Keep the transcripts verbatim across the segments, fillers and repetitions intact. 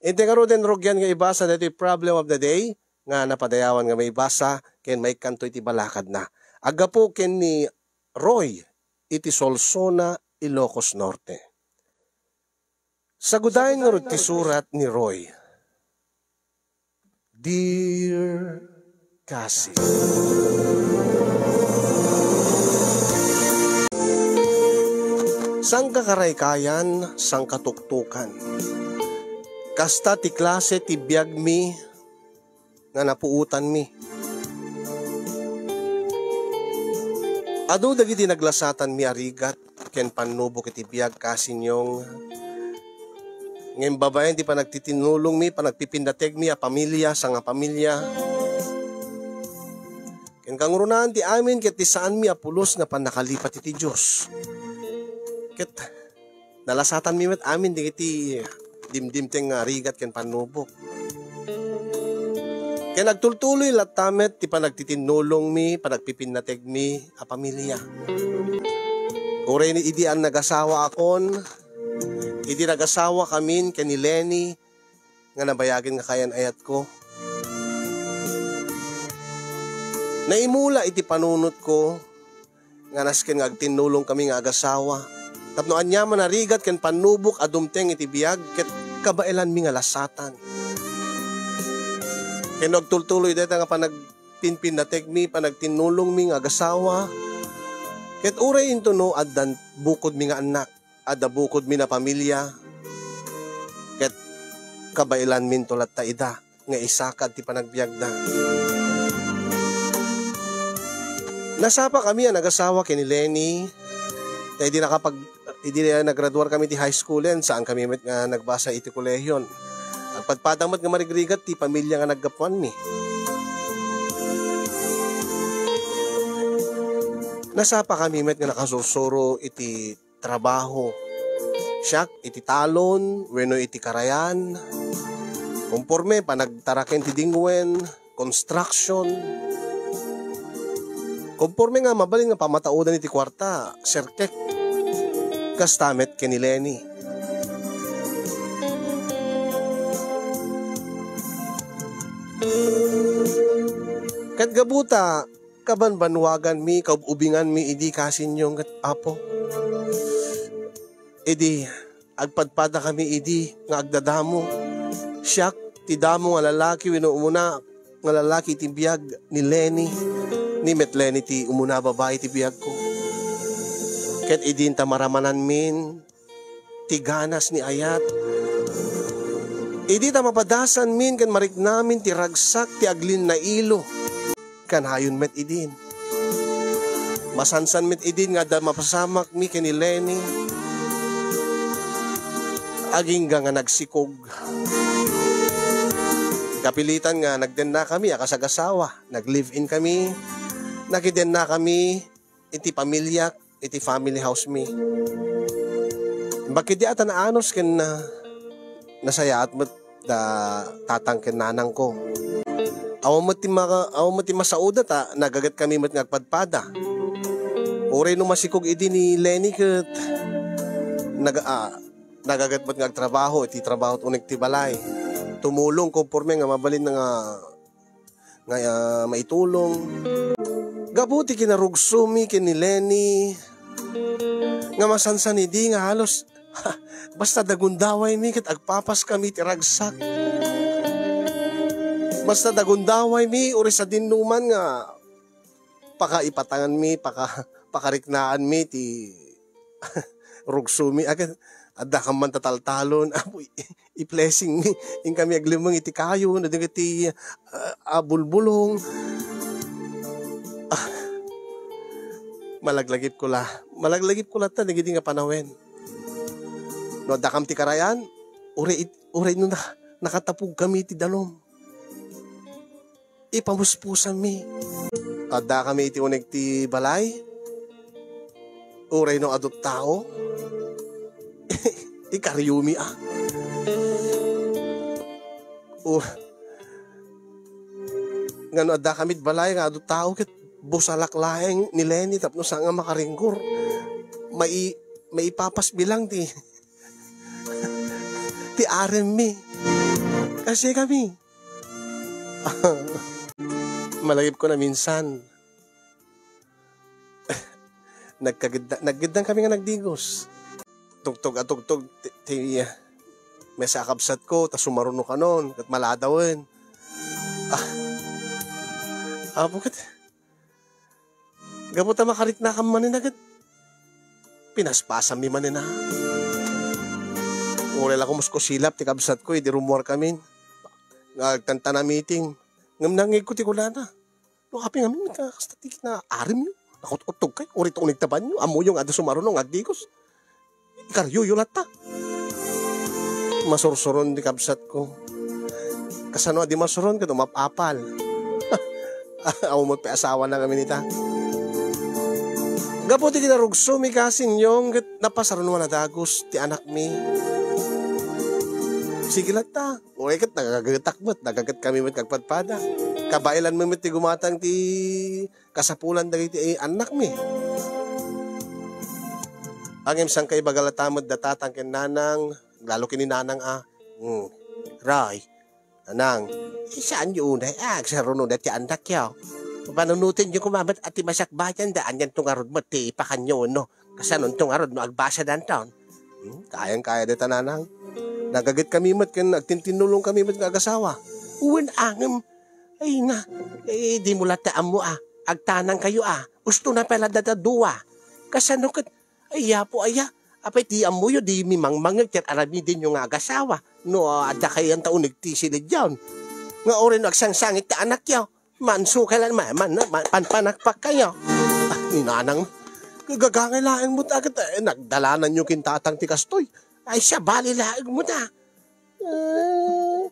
Inti ngaruden, rugian nga ibasa daytoy problem of the day nga napadayawan nga maibasa ken maikkanto iti balakadna. Aggapu ken ni Roy iti Solsona, Ilocos Norte. Sagudayen ngarud ti surat ni Roy. Dear Cassie. Sangkakaraykayan, sangkatuktukan. Kasta ti klase ti biagmi nga napuotanmi. Adu dagiti naglasatanmi a rigat ken pannubok iti biag, Cassie Nyong. Ngem babaen ti panagtitinnulongmi, panagpipinnategmi a pamilia, sangapamilia. Ken kangrunaan ti amin ket ti saanmi a pulos nga pannakalipat iti Dios. Ket nalasatanmi met amin dagiti dimdimteng nga rigat ken pannubok. Ken agtultuloy latta met ti panagtitinnulongmi, panagpipinnategmi a pamilia. Uray ni idi a nagasawaakon, idi nagasawakamin ken ni Lenny nga nabayagen nga kayan-ayatko. Naimula iti panunotko nga nasken nga agtinnulongkami nga agasawa tapno aniaman a rigat ken pannubok a dumteng iti biag ket kabaelanmi nga lasatan. Ken no agtultuloy dayta nga panagpinpinnategmi, panagtinnulongmi nga agasawa, ket uray intono addan bukodmi nga annak, adda bukodmi a pamilia, ket kabaelanminto latta ida nga isakad ti panagbiagda. Nasapakami a nagasawa ken ni Lenny, ta idi nakapag-, idi nagraduarkami ti high schoolen, saankami met nga nagbasa iti kolehion. Agpadpada met nga marigrigat ti pamilia nga naggapuanmi. Nasapakami met nga nakasursuro iti trabaho. Siak iti talon wenno iti karayan. Konporme panagtaraken ti dingwen, construction. Konporme nga mabalin nga pamataodan iti kuarta, serkek. Kasta met ken ni Lenny. Ket gapu ta kabanbanwaganmi, kaub-ubinganmi idi Cassie Nyong ket Apo. Idi agpadpadakami idi nga agdadamo, siak ti damo nga lalaki wenno umuna nga lalaki iti biag ni Lenny. Ni met Lenny ti umuna a babai iti biagko. Ket idin ta maramananmin ti ganas ni ayat. Idi ta mapadasanmin ken mariknamin ti ragsak ti aglinnailo. Kanayon met idin. Masansan met idin nga adda mapasamakmi ken ni Lenny. Agingga nga nagsikog. Kapilitan nga nagdennakami a kasagasawa. Nag-live-in kami. Nakidennakami iti pamiliak, iti family house mi. Imbag ketdi a ta naanus ken na-, nasayaat met da tatang ken nanangko. Awan met ti maka-, awan met ti masaoda ta nagaget kami met nga agpadpada. Uray no masikog idi ni Lenny ket nag-, ah, nagaget met nga agtrabaho iti trabaho uneg ti balay. Tumulong konporme nga mabalin nga nga, ah, maitulong. Gapu ti kinarugsomi ken ni Lenny, nga masansan idi nga halos basta dagundawaymi ket agpapaskami ti ragsak. Basta dagundawaymi, uray sadinoman nga pakaipatanganmi, paka-, pakariknaanmi ti rugsomi, ket adda kan man tataltalon, apo, i-, i-blessing mi. Inkami aglemmeng iti kayo, no, dagiti, ah, ah, bulbulong. Ah, malaglagipko la. Malaglagipko latta dagiti nga panawen. No, addakam ti karayan, uray it-, uray no na-, nakatapog kami ti danum. Ipamuspusanmi. Addakami iti uneg ti balay. Uray no adu tao, ikaryomi a. O, nga no addakami iti balay nga adu tao, ket busalak laeng ni Lenny tapno saan nga makaringgor. Mai-, maipapas bilang ti ti aremmi. Kasi kami. Malagipko naminsan. Nagkagidda-, naggiddang kami nga nagdigos. Tugtog a tugtog ti, ti, ah, maysa a kabsatko, ta sumaruno kanon, ket maladawen. Ah. Apo ket, gapu ta makariknakam manen a ket pinaspasanmi manen a. Uray la kumuskusilap ti kabsatko, idi rummuar kamin. Nga agtantan a meeting. Ngem nangngegko ti kunana. No, apay ngamin, kasta ti kinaarimyo. Nakut-uttogkay, uray ta uneg ta banyo. Ammoyo nga adda sumaruno nga agdigos. Ikaryoyo latta. Masursuron ti kabsatko. Kasano a di masuron ket umap-apal. Awan met pay asawana ngamin ita. Gapu ti kinarugsomi, Kasinyong, ket napasarunoan a dagus ti anakmi. Sige latta. Uray ket nagagetak met, nagaget kami met nga agpadpada. Kabaelanmi met ti gumatang ti kasapulan dagiti annakmi. Ngem saan kaibaga latta met da tatang ken nanang, lalo ken ni nanang a, "Hmm, Roy, nanang, eh, saanyo unay a agsarunona ti annakyo? Panunotenyo koma met a ti masakbayanda, anianto ngarud met ti ipakanyo wenno kasanonto ngarud no agbasadanton?" Hmm, kayang-kaya dayta nanang. Nagaget kami met ken agtintinnulong kami met nga agasawa. Wen, ngem, ay na, eh, dimo latta ammo a, agtanangkayo a, usto na pay latta dua. Kasano ket, ay, Apo aya, apay ti ammoyo, dimi mangmangngeg ket aramidenyo nga agasawa. No, ah, adda kayo anta uneg ti silidyon. Nga uray no agsangsangit ti anakyo, mansukay la, ma-, man-, ma-, panpanakpak kayo. Ah, ni nanang, gagangay laeng met a ket, eh, nagdalananyo ken tatang ti kastoy. Ay, sabali laeng met a. Eh,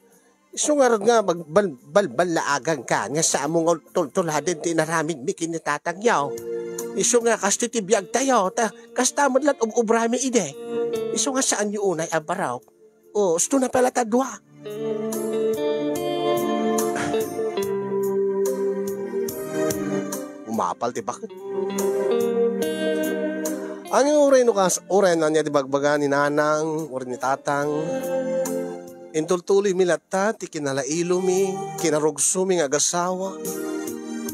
isu ngarud nga bag-, bal-, balballaaganka nga saanmo nga tul-, tultuladen ti inaramidmi ken ni tatangyo. Isu nga kastoy ti biagtayo, ta kasta met la't ub-ubrami idi. Isu nga saanyo unay a barok. O, usto na pay latta dua. Umapal ti baket. Ngem uray no kas-, uray no ania ti bagbaga ni nanang, uray ni tatang. Intultuloymi latta ti kinalailomi, kinarugsomi nga agasawa.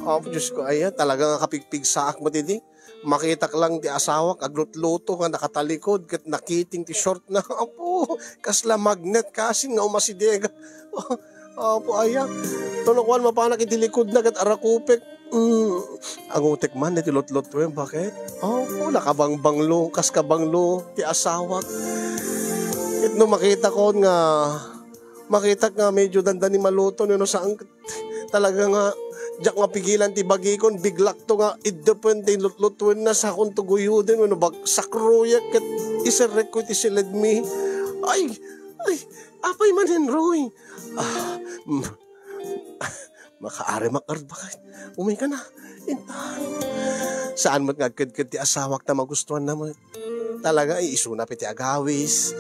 Apo Diosko, aya, talaga nga kapigpigsaak met idi. Makitak lang ti asawak aglutluto nga nakatalikod ket nakiting ti short na. Apo, kasla magnet kasin nga umasideg. Apo, aya. Tulokuan mapanak iti likodna ket arakupek. Mm, angutek man iti lutlutuen, baket? Apo, nakabangbanglo, kas kabanglo ti asawak. Ket no makitakon nga, makitak nga medyo dandani maluto, no, no, saan Talaga nga, diak mapigilan ti bagikon, biglakto nga iddepen ti lutlutuenna, sakonto guyoden wenno bag-, sakroyek ket iserrekko iti siledmi. Ay, ay, apay manen, Roy? Ah, mm, makaarimak, Ardbakay. Umayka na. Intan. Saan met nga agkedked ti asawak ta magustuanna met. Talaga, ay, isuna pay ti agawis.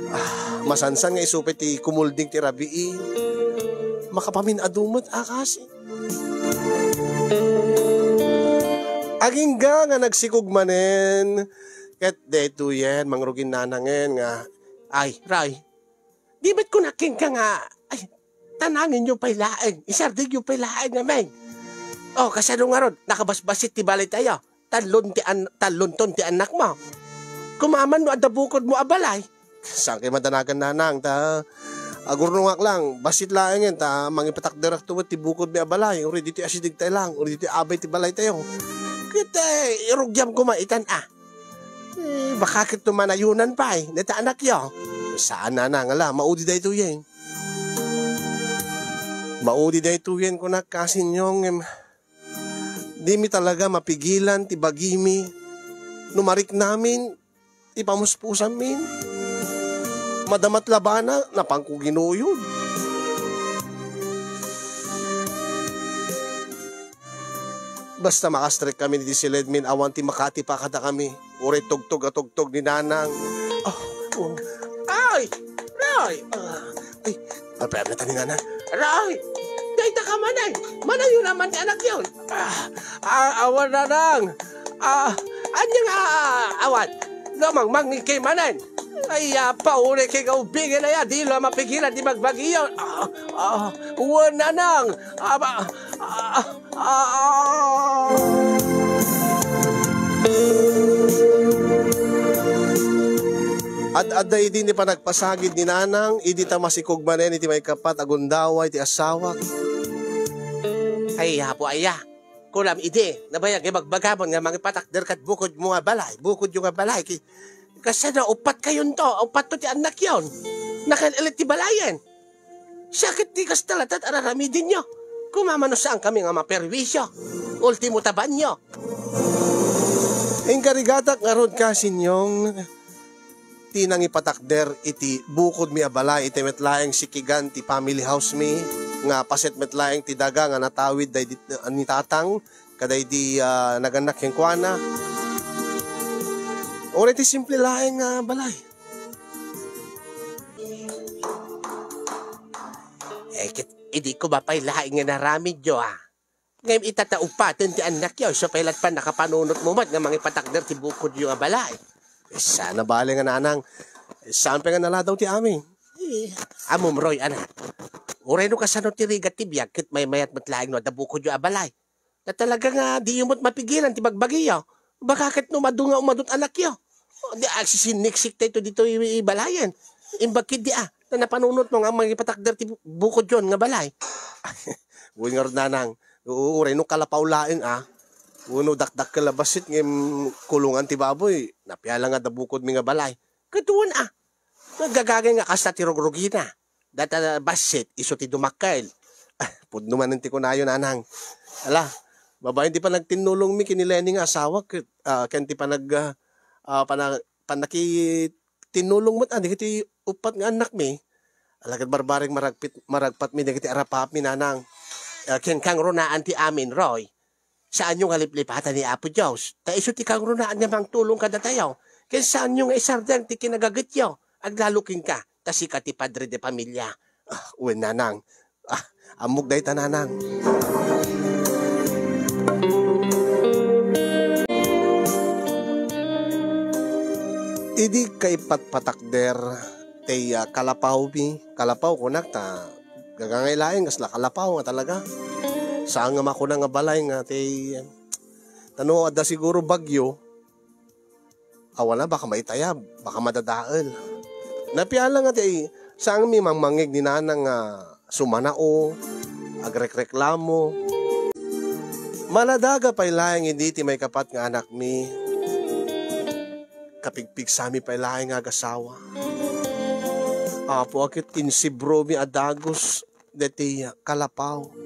Ah, masansan nga isu pay ti kumulding ti rabii. Makapamin-adu met a kasi. Agingga nga nagsikog manen, ket daytoyen, mangrugin nanangen nga, ay, Ray, Di met kunak kenka nga, ay, tanangenyo pay laeng, isardegyo pay laeng, amen. O, kasano ngarud, nakabasbasit ti balay tayo. Tallon ti an-, tallonton ti annakmo. Kumaman no adda bukodmo a balay. Saan kay madanagan, nanang, ta agurnongak lang, bassit laengen, ta mangipatakderak to met ti bukodmi a balay, uri ditoy asideg tayo lang, uri ditoy abay ti balay tayo. Ket, eh, irugiam koma itan, a. Eh, baka ket no manayonan pay, dayta anakyo. Saan, nanang, ala, maudi daytoyen. Maudi daytoyen, kunak, kasinyo, ngem dimi talaga mapigilan ti bagimi. No mariknamin, ipamuspusanmin. Madama ti labana, napanko ginuyod. Basta makastrekkami iti siledmin, awan ti makatipa kadakami. Uray tugtog a tugtog ni nanang. Ah, um. Ay! Roy! Ah, ay, pagpayag na ta ni nanang. Roy! Dayta ka manen! Manayonan man ti anakyon! Ah, ah, awan, nanang! Ah, anya nga, ah, awan? No mangmangngegkay manen! Ay, apa, uli kay kaubingen aya, di la mapigilan ti bagbagiyo. Ah, ah, wen, nanang. Aba, ah, ah. Ad-adda idi ni panagpasagid ni Nanang, idi ta masikog manen iti maikapat a gundaway ti asawak. Ay, apo aya. Kunam idi, nabayag nga bagbagamon nga mangipatakder kad bukodmo nga balay, bukodyo nga balay. Ki-, kasano, uppat kayonto, uppatto ti annakyon. Nakan-elit ti balayen. Siya ket di kasta latta ti araramidenyo. Kumamano saan kami nga maperwisyo. Ultimo ta banyo. Inkarigatak ngarud ka, Sinyong, ti nangipatakder iti bukodmi a balay iti met laeng sikigan ti family house mi, nga paset met laeng ti daga nga natawid daydi, ni Tatang, kadaydi, ah, nagannak kenkuana. Uray ti simple laeng nga balay. Eh, ket idi ko mapay laeng nga naramidyo, ah. Ngem ita ta uppaten ti annakyo, isu pay lat pannakapanunotmo met nga mangipatakder ti bukodyo nga balay. Saan a bale nga nanang, saan pay nga naladaw ti amin. Eh, ammom, Roy, anak. Uray no kasano ti rigat ti biag ket maymayat met laeng no adda bukodyo a balay. Ta talaga nga diyo met mapigilan ti bagbagiyo. Baka ket no madu nga umadut annakyo. O, di agsisiniksik tayo ditoy i-, i-, balayen. Imbag ket di, ah, ta napanunotmo nga mangipatakder ti bu-, bukodyon nga balay. Wen ngarud, nanang, uray no kalapaw laeng, ah. Wenno dakdakkel a bassit ngem kulongan ti baboy, napiala nga adda bukodmi nga balay. Ket wen, ah, nagagagay nga kasta ti rugrugina. Data bassit, isu ti dumakkel. Ah, pudno manen ti kunayo, nanang. Ala, babaen ti panagtinnulongmi ken ni Lenny nga asawa, ket, ah, ken ti panag-, ah, ah, pana-, panakitinnulong met, ah, dagiti uppat nga annakmi. Ala, ket barbareng maragpit-, maragpatmi dagiti arapapmi, nanang. Ah, ken kangrunaan ti amin, Roy. Saanyo nga liplipatan ni Apo Dios, ta isu ti kangrunaan nga mangtulong kadatayo, ken saanyo nga isardeng ti kinagagetyo, aglalo kenka, ta sika ti padre de familia. Ah, wen, nanang. Ah, ammok dayta, nanang. Idi kaipatpatakder ti, ah, kalapawmi, kalapaw kunak ta gagangay laeng kasla kalapaw nga talaga. Saan nga makuna nga balay nga ti, ta no adda siguro bagyo, awan a, baka maitayab, baka madadael. Napiala nga ti, saanmi mangmangngeg ni nanang nga sumanao, agrekreklamo. Maladaga pay laeng idi ti maikapat nga anakmi. Kapigpigsami pay laeng nga agasawa. Apo, a ket insibromi a dagus deti kalapaw.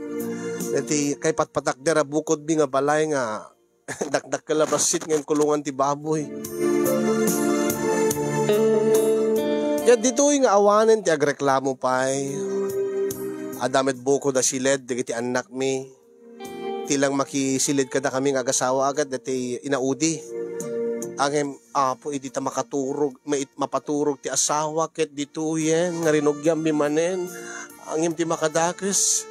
Deti kaipatpatakder a bukodmi nga balay nga dakdakkel a bassit ngem kulongan ti baboy. Ket ditoy nga awanen ti agreklamo pay, adda met bukod a siled dagiti annakmi. Ti lang makisiled kadakami nga agasawa a ket daytoy inaudi. Ngem, Apo, idi ta makaturog, mait-, mapaturog ti asawa ket ditoyen nga rinugiammi manen, ngem ti makadakes.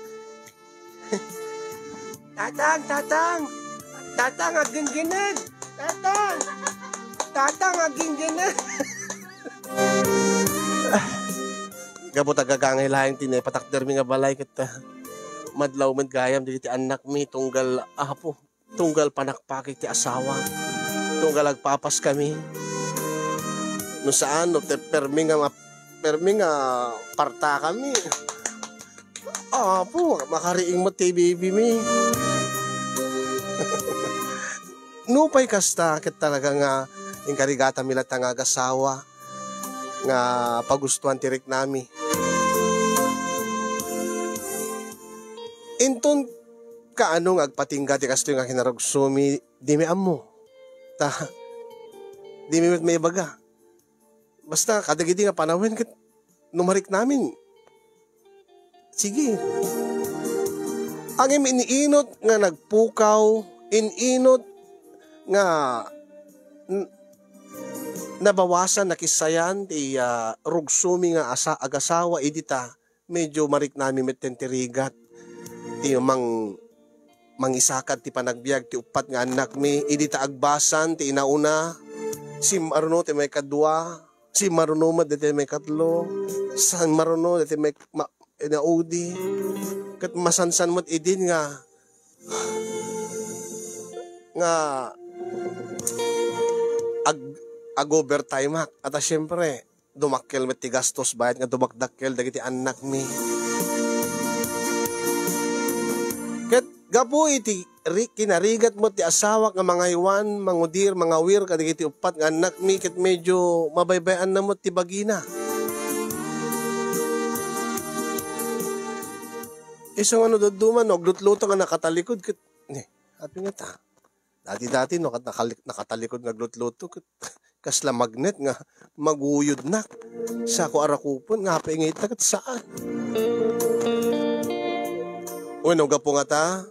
Tatang, Tatang! Tatang, agginggined! Tatang! Tatang, agginggined! Gapu ta gagangay laeng ti naipatakdermi nga balay ket, ah, madlaw met gayam dagiti annakmi tunggal, Apo, tunggal panakpakek ti asawa, tunggal agpapaskami. No saan, no te-, permi nga map-, permi nga partakami. Apo, makariing met ti bibimi. Nupay kasta, ket talaga nga inkarigatami latta nga agasawa nga pagustuan ti riknami. Inton kaano nga agpatingga ti kastoy nga kinarugsomi, dimi ammo. Ta, dimi met maibaga. Basta, kadagidi nga panawen ket no mariknamin, sige. Ngem in-inot nga nagpukaw, in-inot nga n-, nabawasan, nakissayan ti, ah, rugsomi nga asa-, agasawa idi ta, medyo mariknami metten ti rigat. Ti mang-, mangisakad ti panagbiag ti uppat nga annakmi, idi ta agbasan ti inauna, sim-, aruno ti maikadua, Simmaruno met daytoy maikatlo, simmaruno daytoy mai-, ma-, inaudi. Ket masansan met idin nga, nga ag-, ag-overtime-ak. At, ah, siyempre, dumakkel met ti gastos, bayat nga dumakdakkel dagiti annakmi. Ket gapu iti ri-, kinarigat met ti asawak nga mangaywan, mangudir, mangawir kadagiti uppat nga annakmi, ket medyo mabaybay-anna met ti bagina. Isu nga no dadduma, no aglutluto nga nakatalikod, ket, ne, apay ngata. Dati-dati, no, kat-, nakali-, nakatalikod nga aglutluto, ket kasla magnet nga maguyodnak. Sako a rakupen, nga apay nga ita, ket saan. Wenno, gapu ngata,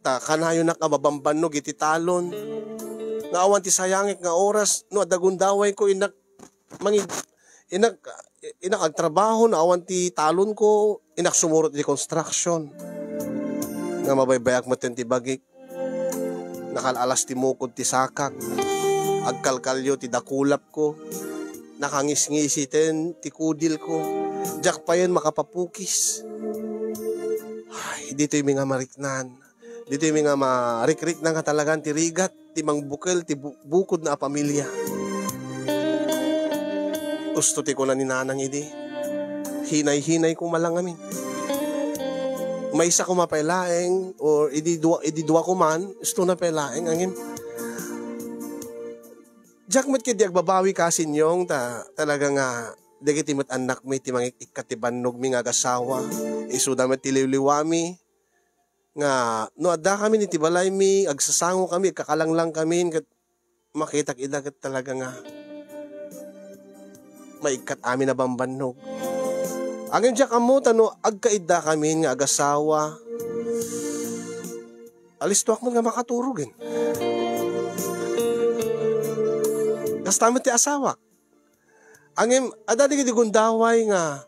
ta kanayonak a mabambannog iti talon. Nga awan ti sayangek nga oras, no adda gundawayko, innak mangid-, inak, inak agtrabaho, no awan ti talonko, inak sumurot iti construction. Nga mabaybayak metten ti bagik. Nakal-alas ti mukod ti sakak. Agkalkalio ti dakulapko. Nakangisngisiten ti kudilko. Diak payen makapapukis. Ay, ditoymi nga mariknan. Ditoymi nga marikrikna nga talagan ti rigat ti mangbukel ti bu-, bukodna a pamilia. Usto ti kuna ni Nanang idi. Hinay-hinay koma lang amin. Maysa koma pay laeng, or idi dua, idi dua koman, usto na pay laeng, angin. Diak met ketdi agbabawi, Kasinyong, ta talaga nga dagiti met annakmi ti mangik-ikkat ti bannogmi nga agasawa. Isuda met ti liwliwami nga no addakamin iti balaymi, agsasangokami, agkakalanglangkamin, ket makitak ida ket talaga nga maikkat amin a bambannog. Ngem diak ammo ta no agkaiddakamin nga agasawa, alistoak met nga makaturogen. Kasta met ti asawak. Ngem, adda dagiti gundaway nga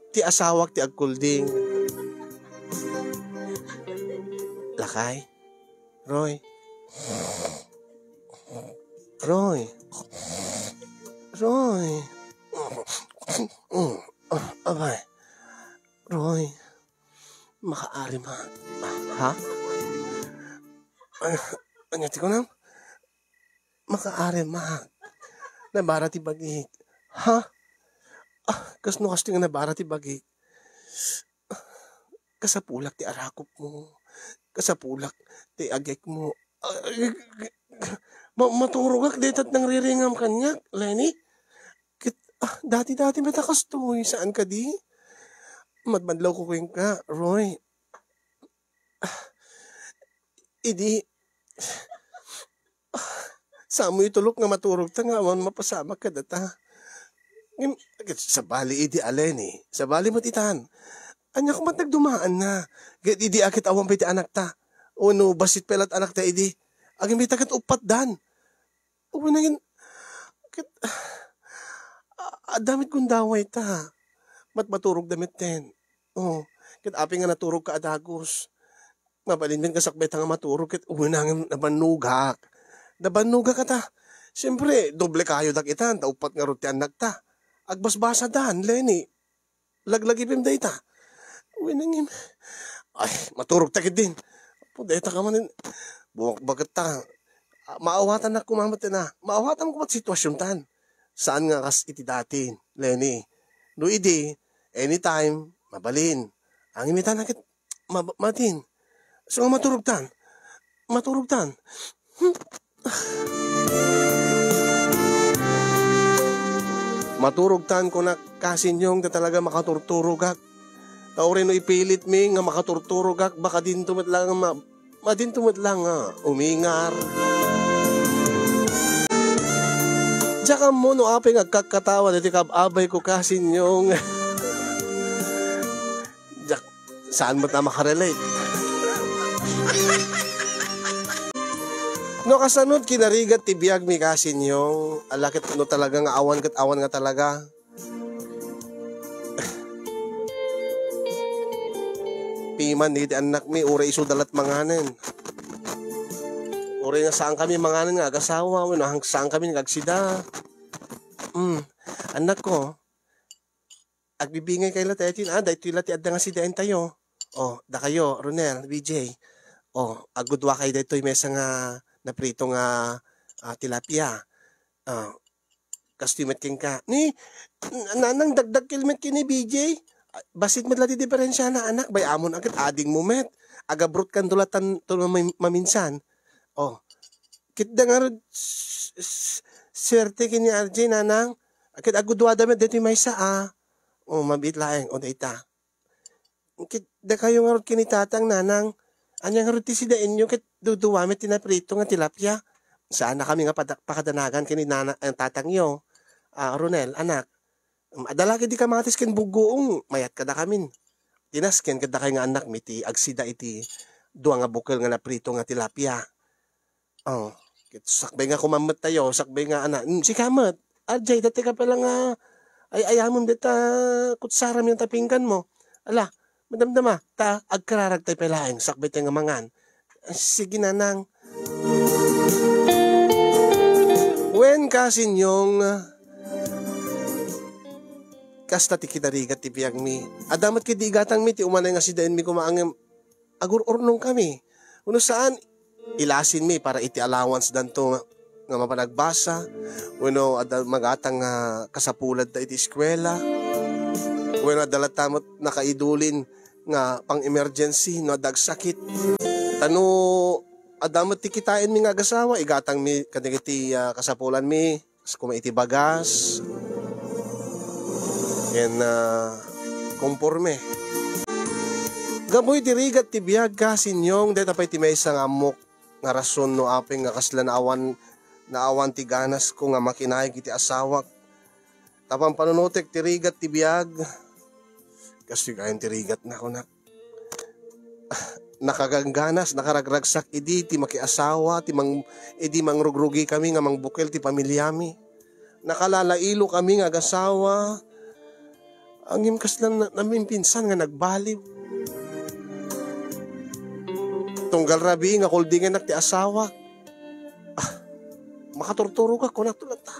ti asawak ti agkulding. Lakay. Roy. Roy. Roy. Abay. Roy. Makaari ma-, ha? Ay, ania ti kunam? Makaari ma-, nabara ti bagik. Ha? Ah, kasno kasta nga nabara ti bagik? Kasapulak ti arakupmo. Kasapulak ti agekmo. Ah, ma-, maturogak dayta nangriringam kaniak, Lenny. Ket, ah, dati-dati met a kastoy, saan kadi? Madmadlawko kenka, Roy. Ah, idi, ah, saanmo itulok nga maturogta nga awan mapasamak kadata. Ngem, ket sabali idi a Lenny, sabali met itan. Ania koma ti nagdumaanna? Ket idi a ket awan pay ti anakta. Wenno bassit pay la't anakta idi. Agingga ita ket uppat dan. Wen nangin-, ket, a-, adda met gundawayta. Mat-, maturogda metten. Oh, ket apay nga naturogka a dagus? Mabalin met nga sakbay ta nga maturog ket wen nangin nabannogak. Nabannogak ata. Siempre, doble kayo dak itan, ta uppat ngarud ti annakta. Agbasbasadan, Lenny. Laglagipem dayta. Wen nangin-, ay, maturogta ketdin. Apo, dayta ka manen. Bumakbaketta. Ah, maawatannak koma met na. Maawatannak koma ti situasiontan. Saan nga kas iti dati, Lenny. No idi, anytime, mabalin. Ngem ita ket, ma-, madin. So, maturogtan. Maturogtan. Hmm. Maturogtan, kunak, Kasinyong, ta talaga makaturturogak. Ta uray no ipilitmi nga makaturturogak, baka dinto met lang ma-, madinto met lang nga umingar. Diak ammo no apay nga agkakkatawa daytoy kaab-abayko, Kasinyong. Diak, saan met a makarelate? No kasano ti kinarigat ti biagmi, Kasinyong, ala ket no talaga nga awan ket awan nga talaga. Piman dagiti annakmi, uray isuda la't manganen. Uray nga saankami manganen nga agasawa, wenno saankami nga agsida. Mm. Anakko, agbibingay kayo la tayo tin, ah, daytoy la ti adda nga sidaentayo. Oh, dakayo, Ronel, B J. Oh, agudua kayo daytoy maysa nga naprito nga, ah, tilapia. Ah, kastoy met kenka. Ni, nanang dagdagkel met ken ni B J. Ah, bassit met la ti diferensiana, anak, bay-amon a ket adingmo met. Agabrot kan dulatan to mamim-, maminsan. Oh. Ket da ngarud, s-, s-, suerte ken ni R J, nanang. Ket aguduada met daytoy maysa, ah. Oh, mabiit laeng. O, dayta. Ket dakayo ngarud ken ni tatang, nanang. Ania ngarud ti sidaenyo ket duduwa met ti naprito nga tilapia? Saan a kami nga pada-, pakadanagan ken ni nana-, eh, tatangyo. Ah, Ronel, anak. Adda la ketdi kamatis ken buggoong, mayat kadakamin. Tinasken kadakayo nga annakmi ti agsida iti dua nga bukel nga naprito nga tilapia. Oh, ket sakbay nga kumamet tayo, sakbay nga ana, mm, sika met. Arjay, dati ka pala nga ay-ayamon dita kutsara mi ta pinggan mo. Ala, madamdama, ta agkararag tayo pay laeng, sakbay tayo nga mangan. Sige, nanang. Wen, kasinyong, kasta ti kinarigat ti biagmi. Adda met ketdi igatangmi ti umanay nga sidaenmi koma ngem agur-urnongkami. Wenno saan, ilasinmi para iti allowance danto nga, nga mapanagbasa. Wenno adda magatang nga kasapuladda iti eskuela. Wenno adda latta met nakaidulin nga pang-emergency no adda agsakit. Ta no adda met ti kitaenmi nga agasawa, igatangmi kadagiti, ah, kasapulanmi, kas kuma iti bagas, ken, ah, komporme. Gapu iti rigat ti biag, kasinyong, dayta pay ti maysa nga ammok nga rason no apay nga kasla naawan, naawan ti ganasko nga makinayeg iti asawak. Ta pampanunotek ti rigat ti biag, kastoy gayon ti rigatna, kunak. Nakagangganas, nakaragragsak idi ti makiasawa, ti mang-, idi mangrugrugikami nga mangbukel ti pamiliami. Nakalalailokami nga agasawa, ngem kasla na-, namimpinsan nga nagbaliw. Tunggal rabii nga kuldingennak ti asawa. Ah, makaturturogak, kunakto latta.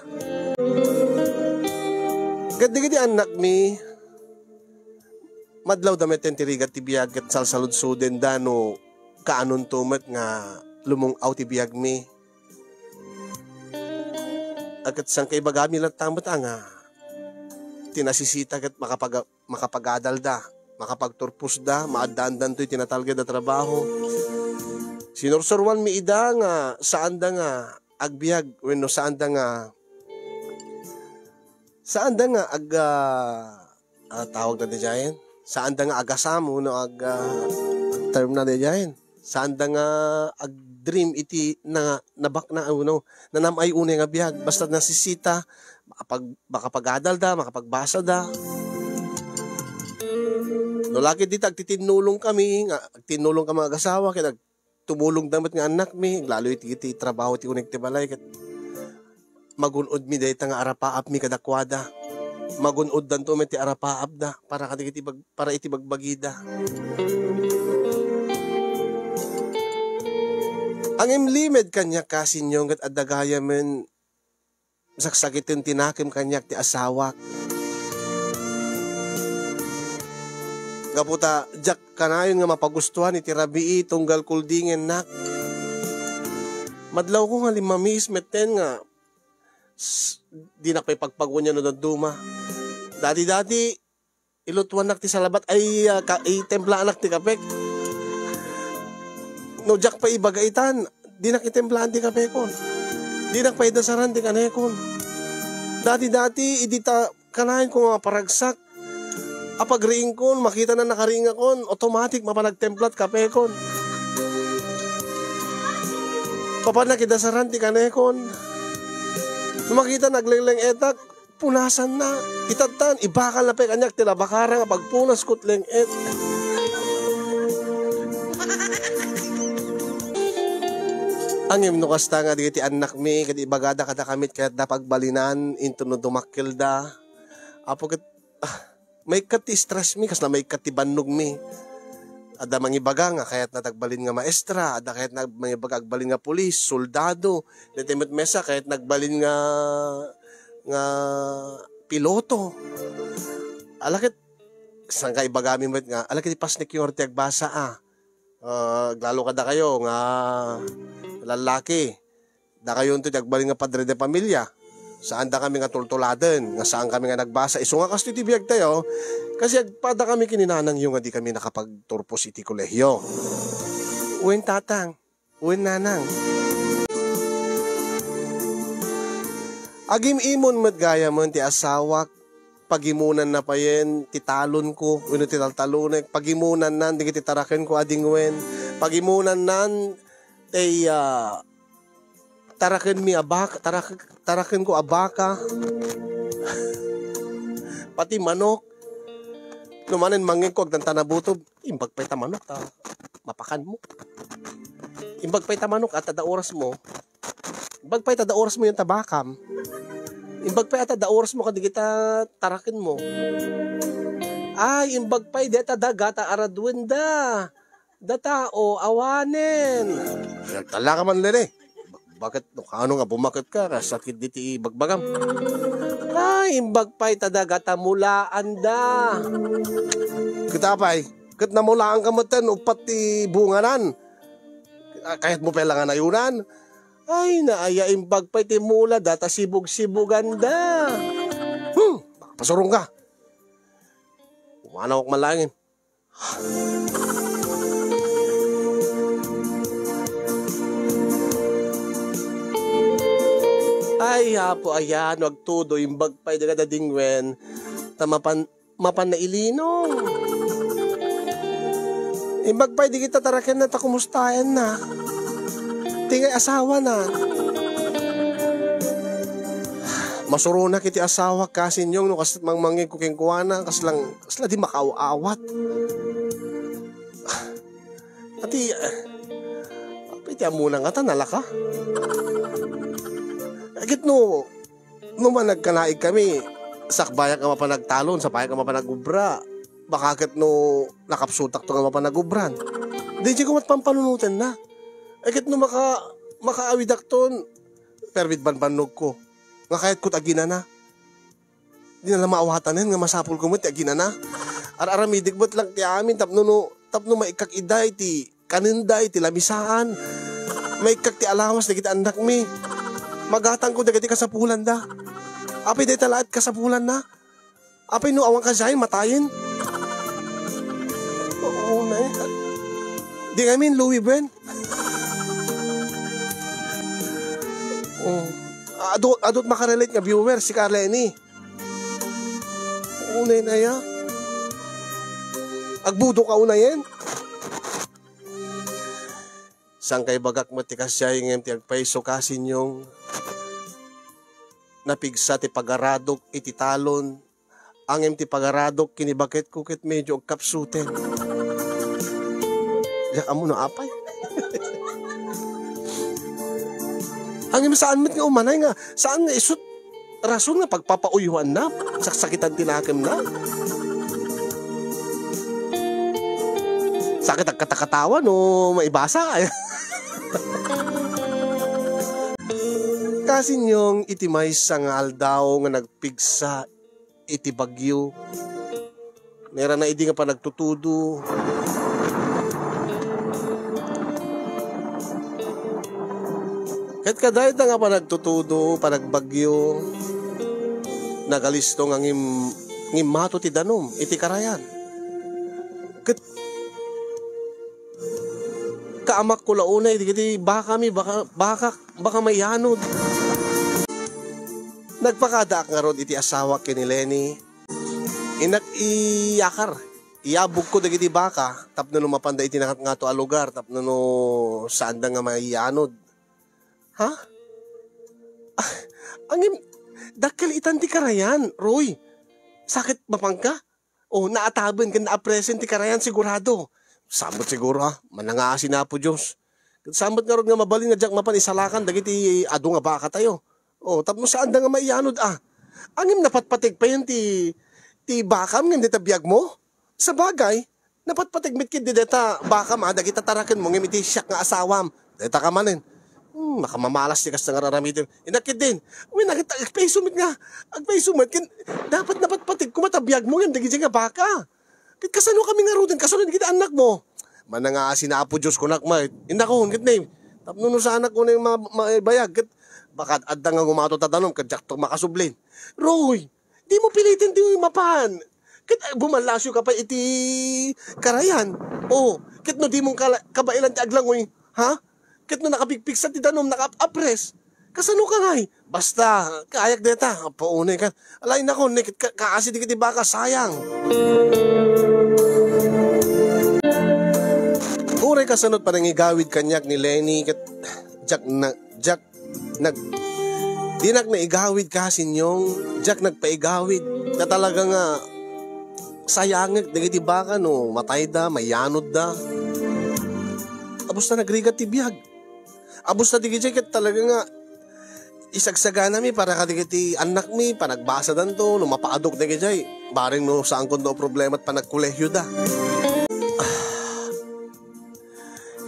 Ket dagiti annakmi, madlawda metten ti rigat ti biag ket salsaludsodenda no kaanonto met nga lumung-aw ti biagmi. A ket saan kaibagami latta met a nga ti nasisita ket makapaga-, makapagadalda, makapagturposda, maaddaandanto iti natalged a trabaho. Sinursuroanmi ida nga saanda nga agbiag wenno saanda nga, saanda nga ag-, ah, ah, tawag na diay, saanda nga agasam wenno ag-, ah, term na diay. Saanda nga agdream iti na-, nabakna, ah, wenno nanam-ay unay nga biag. Basta nasisita, makapag-, makapagadalda, makapagbasada. No la ket dita agtitinnulongkami, nga agtinnulongkami nga agasawa, ket ag-, tumulongda met nga annakmi, lalo iti, iti trabaho ti uneg ti balay, ket magun-odmi dayta nga arapaapmi kadakuada. Magun-oddanto met ti arapaapda para kadagiti bag-, para iti bagbagida. Ngem limed kaniak, kasinyong, ket adda gayamen saksakiten ti nakem kaniak ti asawak. Gapu ta diak kanayon nga mapagustuan iti rabii tunggal kuldingennak. Madlawko nga limmamiis metten nga s-, dinak pay pagpagunian no dadduma. Dati-dati, ilutuannak ti salabat ay, ah, ka-, itemplaanak ti kapek. No diak pay ibaga itan, dinak itemplaan ti kapekon. Dinak pay dasaran ti kanekon. Dati-dati, idi ta kanayon ko nga maparagsak, a pagriingkon, makita na nakariingakon, automatic mapanagtemplat kapekon. Papannak idasaran ti kanekon. No makita naglenglengetak, punasanna. Itattan, ibakal na pay kaniak ti labakara nga pagpunas ket leng-et. Ngem no kasta nga dagiti annakmi, ket ibagada kadakami, kayatda pagbalinan, inton no dumakkelda. Apo ket, ah, maikkat ti stress mi, kasla maikkat ti bannogmi. Adda mangibaga nga kayatna ti agbalin nga maestra, adda kayatna mangibaga agbalin nga pulis, soldado, daytoy met maysa kayatna agbalin nga, nga piloto. Ala ket, saan ka ibagami met nga, ala ket ipasnek ti agbasa, a. Ah, aglalo kadakayo nga lallaki. Dakayonto ti agbalin nga padre de pamilya. Saandakami nga tultuladen, nga saankami nga nagbasa. Isu nga kastoy ti biagtayo, kasi agpadakami ken ni nanangyo nga dikami nakapagturpos iti kolehio. Wen, tatang. Wen, nanang. Agim-imon met gayamen ti asawak, pagimonanna payen ti talonko wenno ti taltalonek, pagimonannan dagiti tarakenko a dingwen, pagimonannan ti, ah, tarakenmi a bak-, tarak-, tarakenko a baka, pati manok. No manen mangngegko agtantanabutob, imbag pay ta manok ta mapakanmo. Imbag pay ta manok, adda orasmo. Imbag pay ta adda orasmo 'yan ta bakam. Imbag pay ta adda orasmo kadagita tarakenmo. Ay, imbag pay dayta daga ta araduenda. Data, o, awanen. Nagtala ka man, Lene. Bakit, no, ano nga, bumakit ka, kasakit diti bagbagam. Ay, imbag pay ta daga ta mulaanda. Ket apay, ket namulaan ka met ten, uppat ti bunganan. Ah, kayat mo pay la nga nayunan? Ay, naaya, imbag pay ti mula, data sibug-sibuganda. Hmm, pasurong ka. Umanawak man langin. Ay, Apo, ayan, no agtudo, imbag pay daga dadingwen, ta mapan, mapan nailinong. Imbag pay di kita taraken na, ta kumustaen na. Ti ngay asawa na. Masuronak iti asawa, kasinyong, no kas mangmangig ko kenkuana, kaslang Kasla di makaaw-awat. Ati, apay ti ammona nga ta nalaka? Ket no, no managkanaig kami, sakbayak nga mapan nagtalon, sakbayak nga mapan nagubra. Baka ket no nakapsutak to nga mapan nagubran. Di, di ko met pampanunoten na. Ket no maka-, makaawidakton, permi ti bannogko. Nga kayat ko ti aginana. Di na la maawatanen nga masapulko met ti aginana. Ar-aramidek met lang ti amin tapno no, tapno maikkak ida iti kanenda iti lamisaan. Maikkak ti alawas dagiti annakmi. Magatangko dagiti kasapulanda. Apay dayta laeng kasapulanna? Apay no awan kasiaen, matayen? Oo, na, eh. Di ngamin, Louis Buen. Oh. Adu-, adut makarelate nga viewer, si Carleni. Unay na ya. Agbudo ka unayen. Sangkay bagak met ti kasiay ngem ti agpayso kasinyong napigsa ti pagaradok iti talon, ngem ti pagaradok ken ni baketko ket medyo agkapsuten. Diak ammo no apay. Ngem saan met nga umanay nga, saan nga isut rason nga pagpapauywanna, saksakitan ti nakemna. Sakit agkatakatawa no maibasa. Kasinyong iti maysa nga aldaw nga nagpigsa iti bagyo. Nairana idi nga panagtutudo. Ket kadayta nga panagtutudo, panagbagyo, nagalisto nga ngim-, ngimmato ti danum iti karayan. Ket kaamakko la unay dagiti bakami, baka, baka, baka maiyanod. Nagpakadaak ngarud iti asawak ken ni Leni. Innak iyakar, iyabogko dagiti baka tapno no mapanda iti nakatngato a lugar tapno no saanda nga maiyanod. Ha? Ah, ngem, dakkel itan ti karayan, Roy. Sakit mapanka? O, naataben ken naapresen ti karayan, sigurado. Sambot siguro, ha? Manangaasi na Apo Dios. Ket sambot ngarud nga mabalin nga diak mapan isalakan dagiti adu nga bakatayo. O, tapno saanda nga maiyanod, a. Ngem napatpateg payen ti, ti bakam ngem dita biagmo? Sabagay, napatpateg met ketdi deta bakam, a, dagita tarakenmo ngem iti siak nga asawam. Deta ka manen. Hmm, makamamalas ti kasta nga aramidem. Inakit din. Uy, nakita, agpaiso met nga. Agpaiso met. Ken, dapat napatpatig koma ta biagmo ngem dagiti nga baka. Ket kasano kami ngaruden? Kasano dagiti annakmo? Manangaasi na, Apo Dios, kunak met. Indakon, ket ne, tapno no saanak ko na yung ma-, maibayag, ket baka adda nga gumato ta danom, ket diakto makasublin. Roy, dimo piliten ti mapan. Ket, ah, bumallasiw ka pay iti karayan. O, ket no dimo kala-, kabailan ti aglangoy, ha? Ket no nakapigpigsa ti danom, nakaap-apres, kasano ka ngay? Basta, kaayak deta, apo, unay ka. Alay, nako, ni, ka-, kaasi dagiti baka, sayang. Uray kasano't panangigawid kaniak ni Lenny, ket diak na, diak nag-, dinak naigawid ka, Sinyong, diak nagpaigawid. Na talaga nga, sayangek dagiti baka no matayda, mayanodda. Abus ta nagrigat ti biag. Abus ta dagiti ket talaga nga isagsaganami para kadagiti annakmi, panagbasadanto, no mapaadok dagiti, bareng no saankon da problema at panagkolehioda.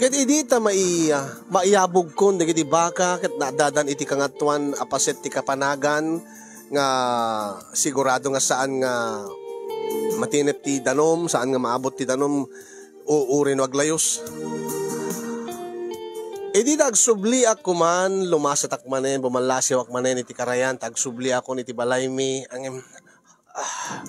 Ket idi ta mai-, maiyabogkon dagiti baka ket naaddadan iti kangatoan a paset ti kapanagan nga sigurado nga saan nga matinep ti danom, saan nga maabot ti danom, o, uray no aglayos. Idi ta agsubliak koman, lumasatak manen, bumallasiwak manen iti karayan, ta agsubliakon iti balaymi, ngem, ah, ah,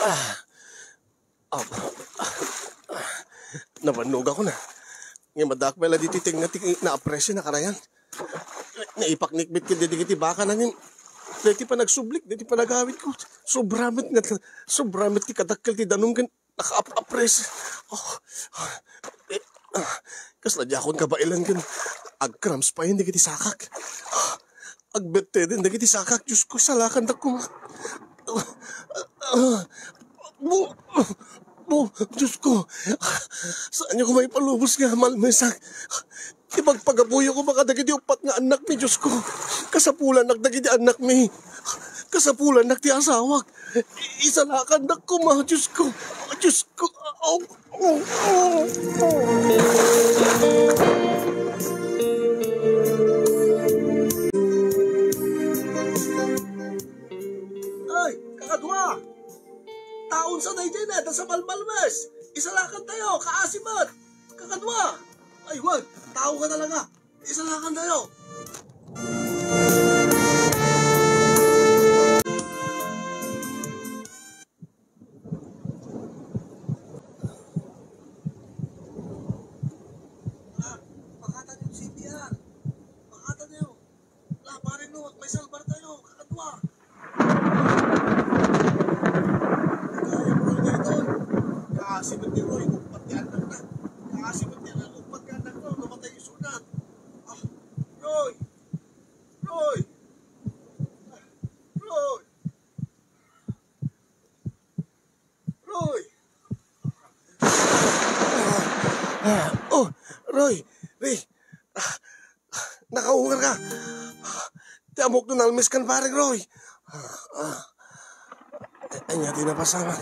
ah, Apo, napannogakon. Ngem addaak met la ditoy tengnga ti naapresen a karayan. Naipaknik met ken dagiti baka, ngem dagiti panagsublik, dagiti panagawidko, sobra met nga, sobra met ti kadakkel ti danom ken nakaap-apres. Oh, eh, ah, kasla diakon kabailan ken agcramps payen dagiti sakak. Agbetteden dagiti sakak, Diosko, isalakandak koma. Bu-, bu-, Diosko, saanyo koma ipalubos nga malmesak. Ipagpagabuyo koma kadagiti uppat nga annakmi, Diosko. Kasapulannak dagiti annakmi. Kasapulannak ti asawak. Isalakandak koma, Diosko. Diosko, aw. Ay, kakadua! Taon sa daydiay na, ta sa malmalmes. Isalakan tayo, kaasi met. Kakadua! Ay, wen, tao ka talaga. Isalakan tayo. Ah, pakatan yung C P R. Pakatan niyo. La, pare, no, may salbar tayo. Kakadua. Kaya mo rin ito. Kaasi mo ni Roy, uppat ni anak na. Kaasi mo ni anak, uppat ni anak na. Namatay yung sunat. Ah, Roy! Roy! Roy! Roy! Ah, ah, oh, Roy! Roy! Ah, ah, nakaungar ka! Ti ammok no nalmes kan, pare Roy! Ah, ah. Ania ti napasamak?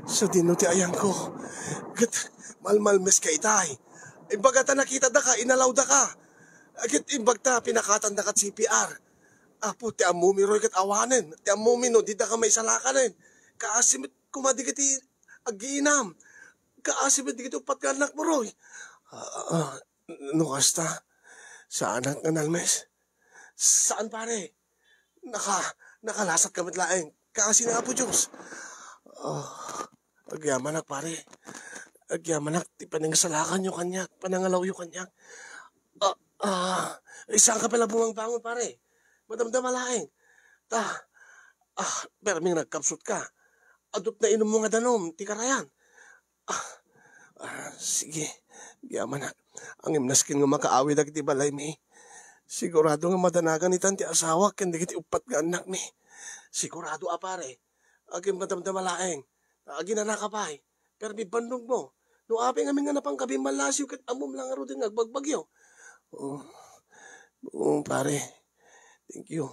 Sadino ti ayangko? Ket malmalmes ka itay. Imbagata nakita daka, inalawda ka. Ket imbagta pinakatan da kat C P R. Apo, ti ammomi Roy ket awanen. Ti ammomi no, dida ka maisalakanen. Kaasi met koma dagiti aggiinam. Kaasi met dagiti uppat nga annakmo, Roy. Ah, ah, no kasta, saanak nga nalmes? Saan, pare. Naka-, nakalasat ka met laeng. Kaasi ni Apo Dios. Ah, agyamanak, pare. Agyamanak ti panangisalakanyo kaniak, panangalawyo kaniak. Ah, ah, saan ka pala bumangbangon, pare? Madamdama laeng. Ta, ah, permi nga nagkapsut ka. Adut na inummo nga danom ti karayan. Ah, ah, sige. Agyamanak. Ngem nasken nga makaawid dagiti balaymi. Sigurado nga madanagan itan ti asawak ken dagiti uppat nga annakmi. Sigurado a, pare. Agin madamdama laeng. Aginanaka pay. Permi bannogmo. No apay ngamin nga napan ka bimmallasiw ket ammom la ngaruden nga agbagbagyo. Oo. Oo, pare. Thank you.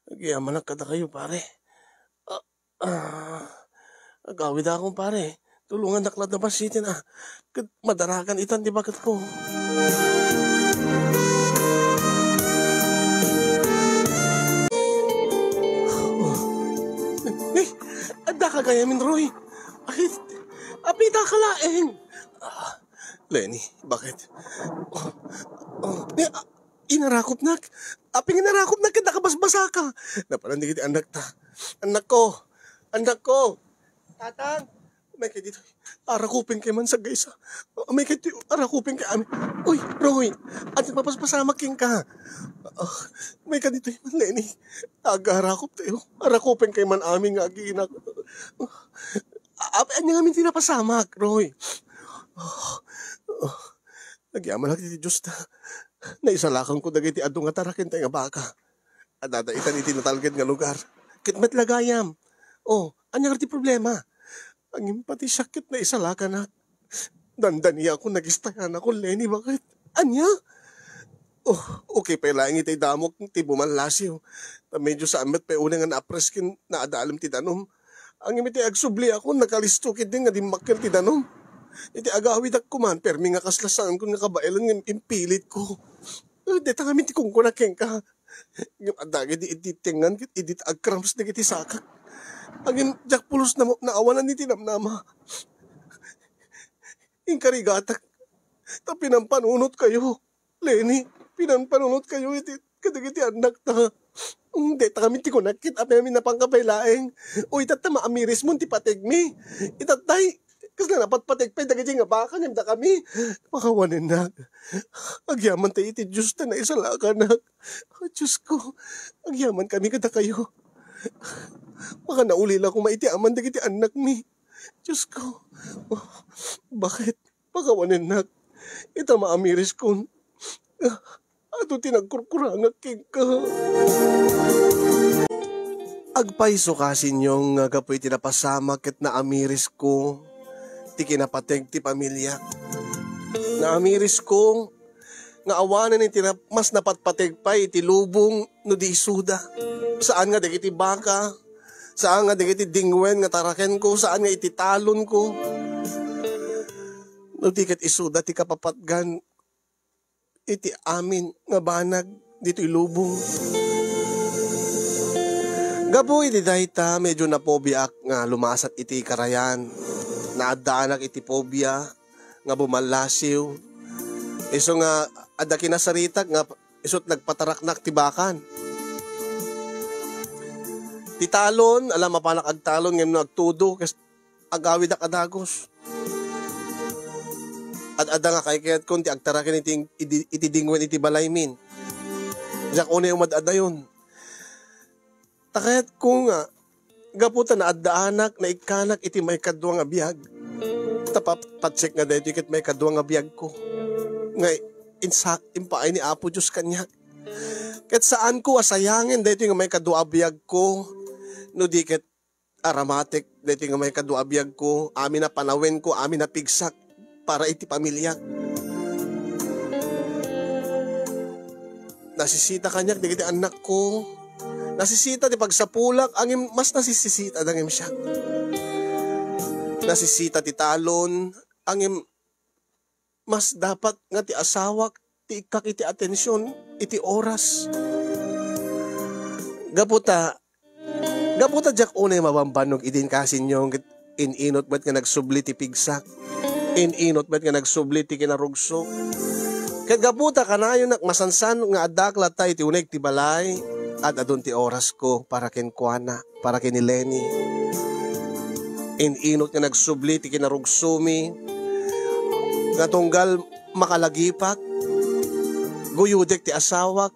Agyamanak kadakayo, pare. Ah, ah, agawidakon, pare. Tulongannak latta basiten a ket madaragan itan ti baketko. Ni, addaka gayamin, Roy. Ay, apitaka laeng. Ah, Lenny, bakit? Oh, oh, ni, ah, inarakopnak. Apay nga inarakopnak ket nakabasbasaka? Napanan dagiti annakta. Annakko! Annakko! Tatang! Umayka ditoy. Arakopenka man sagaysa. Umayka ditoy, arakopenka amin. Uy, Roy! Ania ti mapaspasamak kenka? Ah, umayka ditoy man, Lenny. Agarakoptayo. Arakopenka man amin nga aginak. Ah, ania ngamin ti napasamak, Roy? Ah, ah, agyamanak iti Dios ta naisalakanko dagiti adu nga tarakenta nga baka. Addada itan iti natalged nga lugar. Ket met la gayam. Oh, ania ti problema? Ngem pati siak ket naisalakanak. Dandaniakon, nagistayanakon, Lenny, bakit? Ania? Oh, okay pay laeng itay damok ti bumallasiw. Ta medyo saan met pay unay nga naapres ken naadalem ti danum. Ngem iti agsubliakon, nakalisto ketdin nga dimmakkel ti danum. Iti agawidak koman, permi nga kasla saanko nga kabaelan ngem impilitko. Eh, dayta ngamin ti kunkunak kenka. Ngem adda dagiti tengngan ket idi agkrams dagiti sakak. Ngem diak pulos na, naawanan iti namnama. Inkarigatak ta pinampanunotkayo, Lenny. Pinampanunotkayo iti kadagiti annakta. Mm, dayta ngamin ti kunak ket apay a napanka pay laeng. O itatta maamirismon ti pategmi. Itattay, kasla napatpateg pay dagiti nga baka ngem dakami. Pakawanennak. Agyaman tayo iti Dios ta naisalakanak. Diosko, agyamankami kadakayo. Baka naulila koma iti aman dagiti annakmi. Diosko, bakit? Pakawanennak. Ita maamiriskon. Adu ti nagkurkurangak kenka. Agpayso ka, Sinyong, nga gapu iti napasamak ket naamirisko ti kinapateg ti pamiliak. Naamirisko nga awanen iti nap-, mas napatpateg pay iti lubong no di isuda. Saan nga dagiti baka, saan nga dagiti dingwen nga tarakenko, saan nga iti talonko. No di ket isuda ti kapapatgan iti amin nga banag ditoy lubong. Gapu iti dayta, medyo napobiaak nga lumasat iti karayan. Naaddaanak iti pobia nga bumallasiw. Isu nga adda kinasaritak nga isu't nagpataraknak ti bakan. Ti talon, ala, mapanak agtalon ngem no agtudo, kas-, agawidak a dagus. Ad-adda nga kaykayatkon ti agtaraken iti, iti, iti dingwen iti balaymin. Diak unay umad-adayon. Ta kayatko nga, gapu ta naaddaanak, naikkanak iti maikadua nga biag. Ta pa-, patsek nga daytoy ket maikadua nga biagko. Nga insak-, impaay ni Apo Dios kaniak. Ket saanko a sayangen daytoy nga maikadua a biagko, no di ket aramatek daytoy nga maikadua a biagko, amin a panawenko, amin a pigsak para iti pamiliak. Nasisita kaniak dagiti annakko. Nasisita ti pagsapulak, ngem mas nasisita da ngem siak. Nasisita ti talon, ngem mas dapat nga ti asawak ti ikkak iti atension, iti oras. Gapu ta, gapu ta diak unay mabambannog idin, Sinyong, ket in-inot met nga nagsubli ti pigsak. In-inot met nga nagsubli ti kinarugsok. Ket gapu ta kanayonak masansan nga addaak latta iti uneg ti balay, ad-adun ti orasko para kenkuana, para ken ni Lenny. In-inot nga nagsubli ti kinarugsomi, nga tunggal makalagipak, guyodek ti asawak,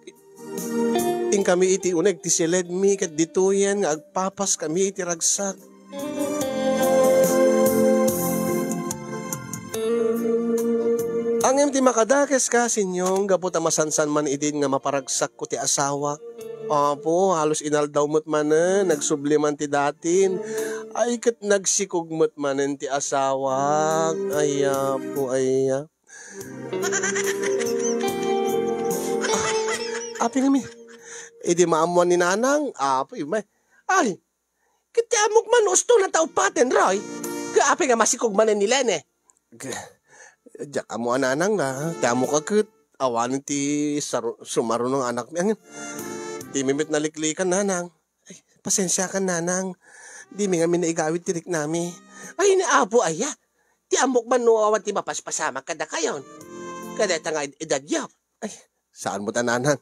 inkami iti uneg ti siledmi, ket ditoyen nga agpapaskami iti ragsak. Ngem ti makadakes, Sinyong, gapu ta masansan man idin nga maparagsakko ti asawak. Apo, halos inaldaw met manen, nagsubli man ti datin. Ay, ket nagsikog met manen ti asawak. Ay, Apo, ay, ah. Apay ngamin? Idi maammuan ni Nanang, Apo, imay. Ay, ket ti ammok man, usto na ta uppaten, Roy. Ka Apay nga masikog manen ni Lene? Diak ammo a, nanang, a, ti ammok a ket awanen ti saru-, sumaruno nga anakmi. Ngem dimi met naliklikan, nanang. Ay, pasensiakan, nanang. Dimi ngamin naigawid ti riknami. Ay, ni Apo aya. Ti ammok man no awan ti mapaspasamak kadakayon. Kadayta nga ed-, edadyo. Ay, saan met a, nanang.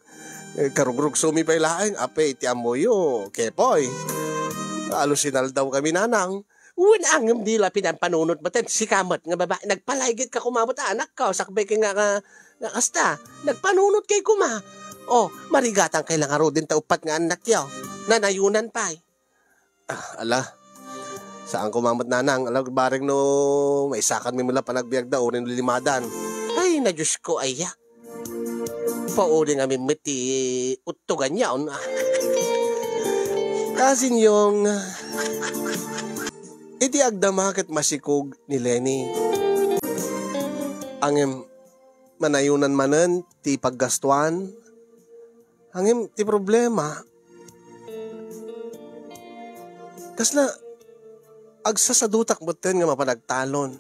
Eh, karugrugsumi pay laeng, apay ti ammoyo, Kepoy. Alusinaldawkami, nanang. Wen, ngem di la pinampanunot met, sika met nga babai, nagpalaygetka koma met a anakko, sakbay kay nga, nga, nga kasta, nagpanunot kay koma. O, marigatan kay la ngaruden ta uppat nga annakyo. Nanayunan pay. Ah, ala. Saan koma met, nanang, ala, bareng no maisakanmi met la panagbiagda, uray no limadan. Ay, na Diyos ko, aya. Pauli ngamin met ti uttoganyo. Kasinyong, iti agdama ket masikog ni Leni. Ngem manayunan manen ti paggastuan. Ngem ti problema, kasla, agsasadutak metten nga mapan agtalon.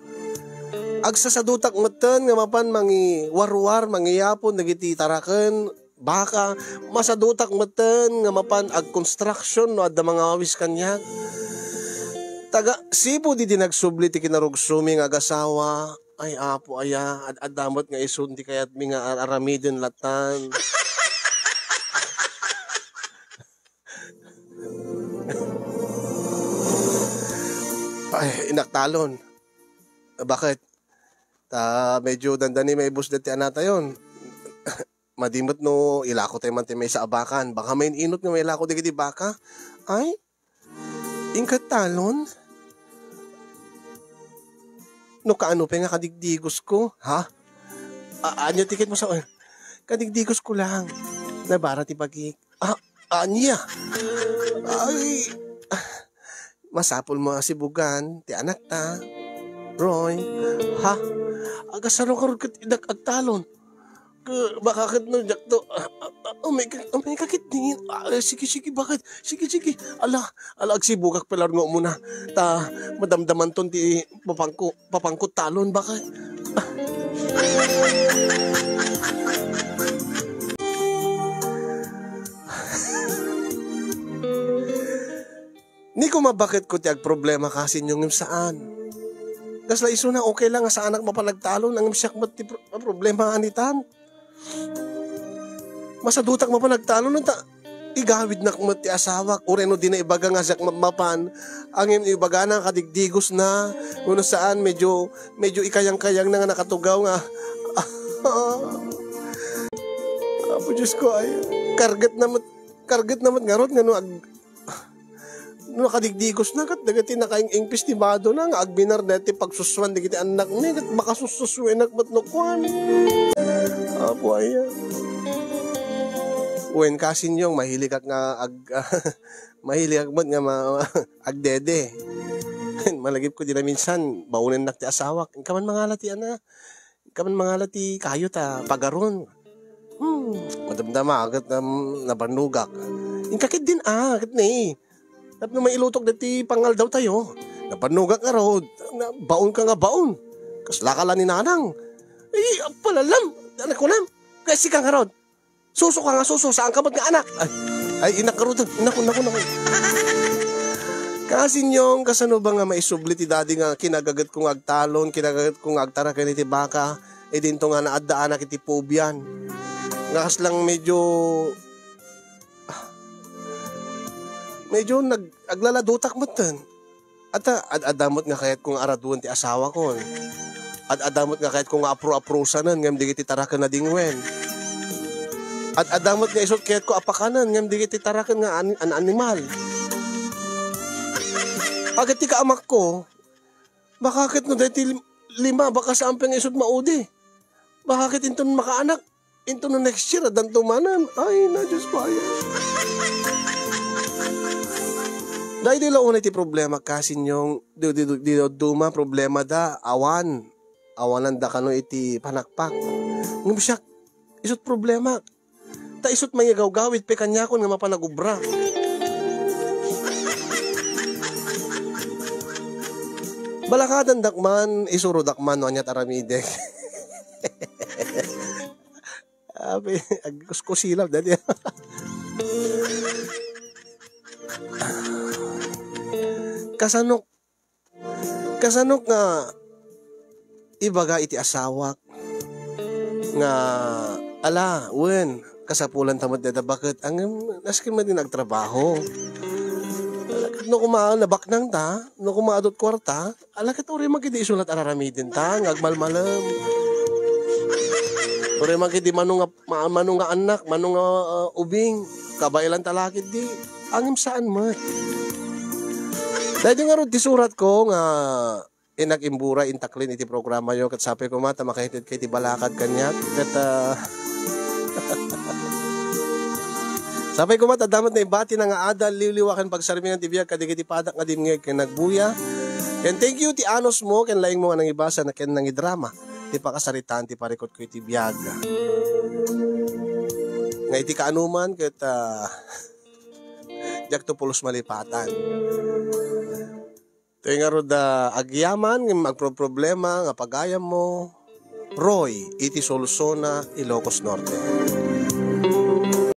Agsasadutak metten nga mapan mangiwarwar, mangiyapon dagiti taraken, baka, masadutak metten nga mapan agkonstruksion no adda mangawis kaniak. Taga, sipud idi nagsubli ti kinarugsumi nga agasawa, ay, Apo aya, ad-adda met nga isun ti kayatmi nga ar-aramiden latan. Ay, inaktalon. Bakit? Ta medyo dandani maibus dati anatayon. Madi met no ilako tayo man ti maysa a bakan. Baka main-inot nga mailako dagiti baka. Ay, inka talon? No kaano pay nga kadigdigos ko, ha? A-, ania ti ket mo sa-, kadigdigos ko lang. Nabara ti bagik. Ah, ania? Ay, masapul mo a sibugan ti anakta. Roy, ha? Agasano ka rod ket idak agtalon? Ke-, baka ket no, diak to, ah, ah, ah, umay ka, umay ka ket din. Ah, sige, sige, bakit? Sige, sige. Ala, ala, agsibugak pay la nga umuna. Ta, madamdamanton ti papangko, papangko talon, baka. Ni koma bakit ko ti agproblema kasinyo ngem saan. Kasla isuna, okay lang nga saanak mapan agtalon, ngem siak met ti pro-, problema anitan. Masadutak mapan agtalon, ta igawidnak met ti asawak, uray no dina ibaga nga siak ma-, mapan, ngem ibagana kadigdigosna, wenno saan, medyo, medyo ikayang-kayangna nga nakatugaw nga, Apo Diyos ko, ay, kargetna met, kargetna met ngarud nga no ag-, no nakadigdigosna ket dagiti nakaing-ingpis ti badona nga agbinar daytoy pagsussuan dagiti annakmi ket makasussusuenak met no kuan. Apo aya. Wen, kasinyong, mahiligak nga ag-, mahiligak met nga ma-, agdede. Malagipko dina minsan, baonennak ti asawak. Inka man mangala ti ana, Kaman mangala ti kayo ta pagaron. Hmm, madamdama ket, um, nabannogak. Inka ket din, ah, ket ne. Tapno mailutok dati pangaldaw tayo. Nabannogak ngarud. Na, baon ka nga baon. Kasla ka la ni nanang. Ay, palalam. Anak ko na. Kaya sika ngarud. Suso ka nga suso, saan ka met nga anak? Ay, ay, inak ka rod, inak ko, inak ko, inak ko. Kasinyong, kasano ba nga maisubli ti dadi nga kinagaget ko nga agtalon, kinagaget ko nga agtaraken iti baka, idinto nga naaddaanak iti pubian. Nga kaslang medyo, ah, medyo nag-, aglaladutak metten. At, ah, ad-, adda met nga kayatko nga araduen ti asawakon. Ad-, adda met nga kayatko nga apro-aprosanen ngem dagiti taraken a dingwen. Ad-, adda met nga isut kayatko apakanen ngem dagiti taraken nga ani-, an-, animal. Agati ka amakko, baka ket no daytoy lim-, lima, baka saan pay nga isut maudi. Baka ket inton makaanak, Into no next year, addanto manen. Ay, na, Diyos ko, ay. Daytoy la unay ti problema, kasinyong, di, di, di, di, duma, problema da, awan. Awanan da kano iti panakpak. Ngem siak, isut problema. Ta isut mangigawgawid pay kaniakon nga mapan agubra. Balakadandak man, isurodak man no aniat aramidek. Abi, agkuskusilab dadi. Kasanok, kasanok nga ibaga iti asawak nga, ala, wen, kasapulan ta met dada baket, ngem nasken met din agtrabaho. No kuma nabaknang ta, no kuma adut kuarta, ala ket uray man ketdi isu latta araramiden ta nga agmalmalem. Uray man ketdi mano nga, ma-, mano nga annak, mano nga, ah, ubing, kabaelan ta la ketdi. Ngem saan met. Daytoy ngarud ti suratko nga innak imbura, intaklin iti programayo, ket sapay koma ta makaitedka iti balakad kaniak. Ket, ah, sapay koma ta adda met naibati nga adal, liwliwa ken pagsarmingan ti biag kadagiti padak nga dimngeg ken nagbuya. Ken thank you ti anusmo ken laingmo nga nangibasa ken nangidrama ti pakasaritaan ti parikutko iti biag. Nga iti kaanuman ket, ah, diakto pulos malipatan. Toy ngarud, ah, agyaman ngem agproproblema nga pagayammo, Roy, iti Solsona, Ilocos Norte.